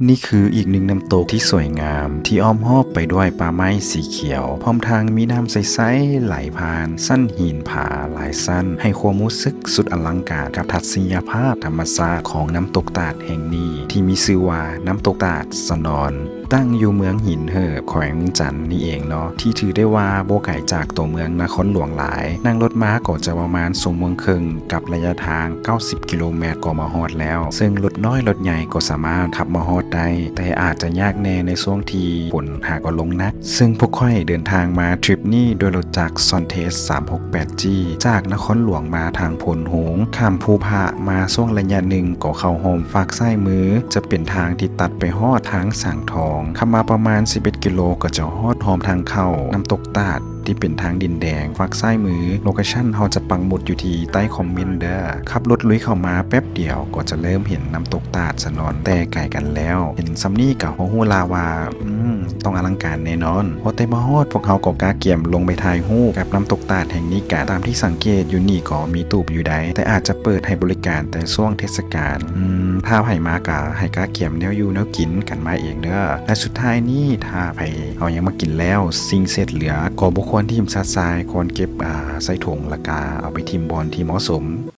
ນີ້ຄືອີກໜຶ່ງນ້ຳຕົກທີ່ສວຍງາມ ທີ່ອ້ອມຮອບໄປດ້ວຍປ່າໄມ້ສີຂຽວ ພ້ອມທັງມີນ້ຳໃສໆໄຫຼຜ່ານ ຊັ້ນຫີນຜາຫຼາຍຊັ້ນ ໃຫ້ຄວາມຮູ້ສຶກສຸດອະລັງການກັບທັດສະນີຍະພາບທຳມະຊາດຂອງນ້ຳຕົກຕາດແຫ່ງນີ້ ທີ່ມີຊື່ວ່ານ້ຳຕົກຕາດສະໜອນ ຕັ້ງຢູ່ເມືອງຫີນເຫີບ ແຂວງວຽງຈັນນີ້ເອງເນາະ ທີ່ຖືໄດ້ວ່າບໍ່ໄກຈາກຕົວເມືອງນະຄອນຫຼວງຫຼາຍ ນັ່ງລົດມາກໍຈະປະມານຊົ່ວໂມງເຄິ່ງ ກັບໄລຍະທາງເກົ້າສິບກິໂລແມັດກໍມາຮອດແລ້ວ ເຊິ່ງລົດນ້ອຍລົດໃຫຍ່ກໍສາມາດຂັບມາຮອດໄດ້ ແຕ່ອາດຈະຍາກແດ່ໃນຊ່ວງທີ່ຝົນຫາກໍລົງໜັກ ເຊິ່ງພວກຂ້ອຍເດີນທາງມາທຣິບນີ້ດ້ວຍລົດຈັກ Sontes ສາມຫົກແປດຈີ ຈາກນະຄອນຫຼວງມາທາງໂພນໂຮງ ຂ້າມພູພະມາຊ່ວງໄລຍະໜຶ່ງກໍເຂົ້າຮ່ອມຟາກຊ້າຍມື ຈະເປັນທາງທີ່ຕັດໄປຮອດທາງສັງທອງ ຂັບມາປະມານສິບເອັດກິໂລກໍຈະຮອດຮ່ອມທາງເຂົ້ານ້ຳຕົກຕາດ ທີ່ເປັນທາງດິນແດງຟາກຊ້າຍມື ໂລເຄຊັນເຮົາຈະປັກໝຸດຢູ່ທີ່ໃຕ້ຄອມເມັນເດີ. ຂັບລົດລຸຍເຂົ້າມາແປັບດຽວກໍຈະເລີ່ມເຫັນນ້ຳຕົກຕາດສະໜອນແຕ່ໄກກັນແລ້ວ. ເຫັນສ່ຳນີ້ກໍພໍຮູ້ລະວ່າ ອືມ ຕ້ອງອະລັງການແນ່ນອນ. ພໍແຕ່ມາຮອດ ພວກເຮົາກໍກະກຽມລົງໄປຖ່າຍຮູບກັບນ້ຳຕົກຕາດແຫ່ງນີ້ກັນ. ຕາມທີ່ສັງເກດຢູ່ນີ້ກໍມີຕູບຢູ່ໃດ ແຕ່ອາດຈະເປີດໃຫ້ບໍລິການແຕ່ຊ່ວງເທດສະການ. ອືມ ຖ້າໃຜມາກໍໃຫ້ກະກຽມແນວຢູ່ແນວກິນກັນມາເອງເດີ. ແລະ ສຸດທ້າຍນີ້ ຖ້າໃຜເອົາຫຍັງມາກິນແລ້ວ ສິ່ງເສດເຫຼືອກໍບໍ່ຄວນຖິ້ມຊະຊາຍ ຄວນເກັບ ອາ ໃສ່ຖົງ ແລ້ວກະເອົາໄປຖິ້ມບ່ອນທີ່ເໝາະສົມ.